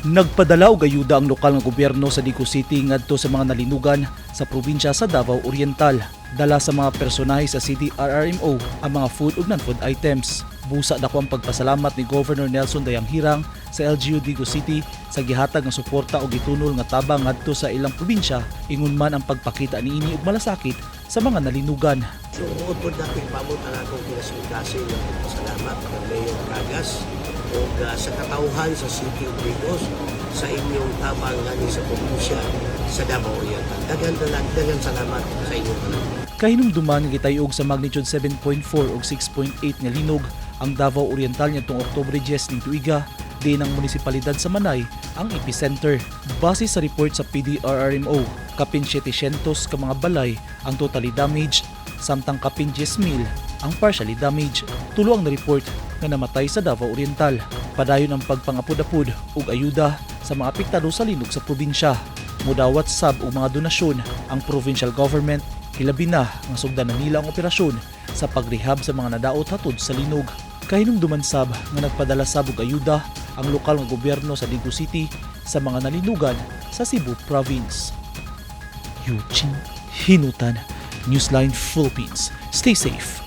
Nagpadala og ayuda ang lokal nga gobyerno sa Digos City ngadto sa mga nalinugan sa probinsya sa Davao Oriental. Dala sa mga personahe sa CDRRMO ang mga food ug non-food items. Busa dako ang pagpasalamat ni Governor Nelson Dayanghirang sa LGU Digos City sa gihatag nga suporta og gitunol nga tabang ngadto sa ilang probinsya, ingon man ang pagpakita niini og malasakit sa mga nalinugan. So, buot po natin ipamot ang akong kinasingkasing nga pagpasalamat kay Mayor Cagas o sa katawhan sa City of Digos sa inyong tabang ngani sa probinsya sa Davao Oriental. Daghan daghan salamat sa inyong tanan. Kahinumduman nga gitayog sa magnitude 7.4 ug 6.8 nga linog ang Davao Oriental niadtong Oktubre 10 ning tuiga, diin ang munisipalidad sa Manay ang epicenter. Base sa report sa PDRRMO, kapin 700 ka mga balay ang totally damaged samtang kapin 10,000 ang partially damaged. Tulo ang na-report nga namatay sa Davao Oriental. Padayon ang pagpangapud-apud ug ayuda sa mga apektado sa linog sa probinsya. Mudawat sab og mga donasyon ang provincial government, hilabi na nga sugdan na nila ang operasyon sa pagrehab sa mga nadaot hatod sa linog. Kahinumduman sab nga nagpadala sab og ayuda ang lokal nga gobyerno sa Digos City sa mga nalinugan sa Cebu Province. Eugene Hinutan, Newsline Philippines. Stay safe.